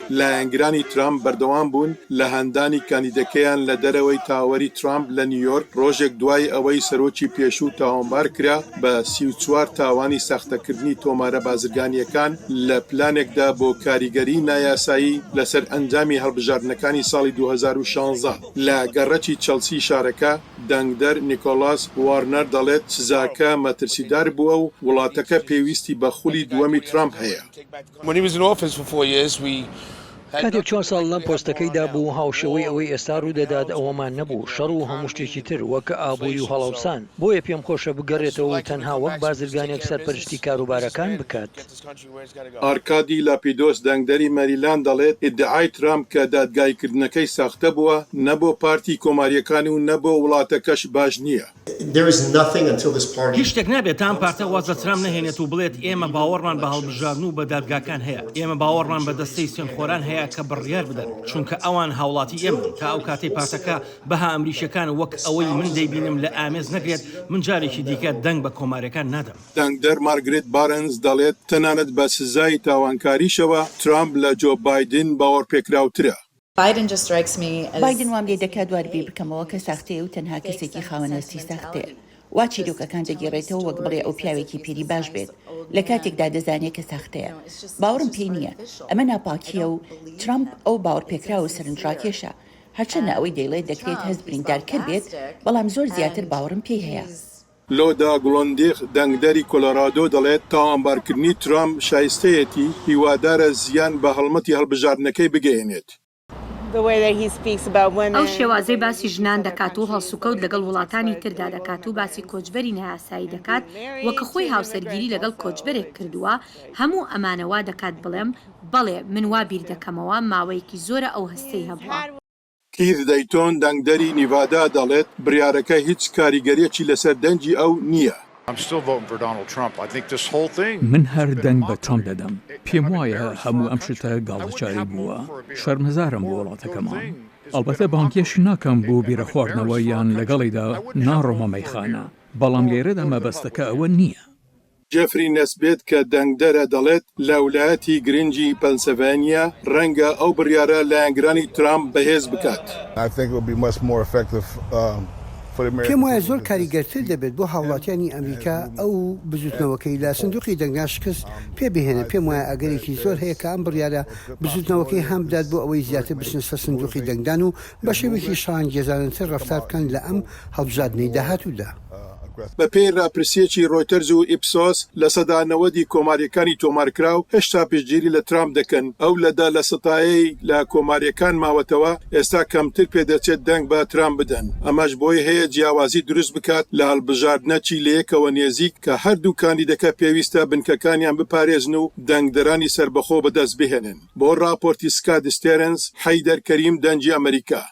لایەنگرانی ترامپ بەردەوام بوون لە هاندانی کاندیدەکەیان لە دەرەوەی تاوەری ترامپ لە نیویۆرک، ڕۆژێک دوای ئەوەی سەرۆکی پێشوو تاوانبار کرا بە 34 تاوانی ساختەکردنی تۆمارە بازرگانییەکان لە پلانێکدا بۆ کاریگەری نایاسایی لەسەر ئەنجامی هەڵبژاردنەکانی ساڵی 2016 لە گەڕەکی چێڵسی شارەکە. دەنگدەر نیکۆلاس وارنەر دەڵێت سزاکە مەترسیدار بووە و وڵاتەکە پێویستی بە خولی دووەمی ترامپ هەیە. کاتێک چوار ساڵ لەم پۆستەکەیدا بوو، هاوشێوەی ئەوەی ئێستا ڕوودەدات ئەوەمان نەبوو، شەڕ و هەموو شتێکی تر، وەک ئابووری و هەڵاوسان. بۆیە پێم خۆشە بگەڕێتەوە و تەنها وەک بازرگانێک سەرپەرشتی کاروبارەکان بکات. ئارکادی لاپیدۆس، دەنگدەری مەریلاند دەڵێت، ئیدعای ترامپ کە دادگاییکردنەکەی ساختە بووە، نە بۆ پارتی کۆمارییەکان و نە بۆ وڵاتەکەش باش نییە. هیچ شتێک نابێت تا ئەم پارتە واز لە ترامپ نەهێنێت و بڵێت ئێمە باوەڕمان بە هەڵبژاردن و بە دادگاکان هەیە، ئێمە باوەڕمان بە دەستەی سوێندخۆران هەیە کە بڕیار بدەن، چونکە ئەوان هاوڵاتی ئێمەن، تا ئەو کاتەی پارتەکە بەها ئەمریکییەکان وەک ئەوەی من دەیبینم لە ئامێز نەگرێت، من جارێکی دیکە دەنگ بە کۆمارییەکان نادەم. دەنگدەر مارگرێت بارنز دەڵێت، تەنانەت بە سزای تاوانکاریشەوە، ترامپ لە جۆ بایدن باوەڕپێکراوترە. بایدن وام لێ دەکات وا بیر بکەمەوە کە ساختەیە و تەنها کەسێکی خاوەن هەستی ساختەیە. وا چیرۆکەکان دەگێڕێتەوە وەک بڵێ ئەو پیاوێکی پیری باش بێت، لە کاتێکدا دەزانێ کە ساختەیە. باوەڕم پێی نییە. ئەمە ناپاکییە و ترەمپ ئەو باوەڕپێکراو و سەرنجڕاکێشە. هەرچەندە ئەوەی دەیڵێت دەکرێت هەست بریندارکەر بێت، بەڵام زۆر زیاتر باوەڕم پێی هەیە. لۆدا گڵۆندیخ، دەنگدەری کۆلۆرادۆ دەڵێت، تاوانبارکردنی ترامپ شایستەیەتی، هیوادارە زیان بە هەڵمەتی هەڵبژاردنەکەی بگەیەنێت. ئەو شێوازەی باسی ژنان دەکات و هەڵسوکەوت لەگەڵ وڵاتانی تردا دەکات و باسی کۆچبەری نایاسایی دەکات و کە خۆی هاوسەرگیری لەگەڵ کۆچبەرێک کردووە، هەموو ئەمانە وا دەکات بڵێم بەڵێ من وا بیردەکەمەوە ماوەیەکی زۆرە ئەو هەستەی هەبووە. کیث دەیتۆن، دەنگدەری نیڤادا دەڵێت، بڕیارەکە هیچ کاریگەرییەکی لەسەر دەنگی ئەو نییە. من هەر دەنگ بە ترەمپ دەدەم. پێموایە هەموو ئەم شتە گاڵتەجاری بووە. شەرمەزارم بۆ وڵاتەکەمان. ئەڵبەتە بانگهێشت ناکەم بۆ بیرەخواردنەوە یان لەگەڵیدا ناڕۆمە مەیخانە، بەڵام لێرەدا مەبەستەکە ئەوە نییە. جێفری نەسبێت کە دەنگدەرە دەڵێت، لە ولایەتی گرنگی پەنسەڤانیا رەنگە ئەو بڕیارە لایەنگرانی ترامپ بەهێز بکات. پێم وایە زۆر کاریگەرتر دەبێت بۆ هاوڵاتیانی ئەمریکا ئەو و بزوتنەوەکەی لە سندوقی دەنگدان شکست پێ بهێنن، پێم وایە ئەگەرێکی زۆر هەیە کە ئەم بڕیارە بزوتنەوەکەی هان بدات بۆ ئەوەی زیاتر بچنە سەر سندوقی دەنگدان و بە شێوەیەکی شەڕانگێزانەتر ڕەفتار بکەن لە ئەم هەڵبژاردنەی داهاتوودا. بەپێی راپرسییەکی رۆیتەرز و ئیپسۆس، 90% ی کۆمارییەکانی تۆمارکراو هێشتا پشتگیری لە ترامپ دەکەن، ئەو لە دە لەسەتایەی لە کۆمارییەکان ماوەتەوە، ئێستا کەمتر پێدەچێت دەنگ بە ترامپ بدەن، ئەمەش بۆی هەیە جیاوازی دروست بکات لە هەڵبژاردنەکی لەیەکەوە نێزیک کە هەردوو کاندیدەکە پێویستە بنکەکانیان بپارێزن و دەنگدەرانی سەربەخۆ بەدەست بهێنن. بۆ راپۆرتی سکات ستێرنز، حەیدەر کەریم، دەنگی ئەمەریکا.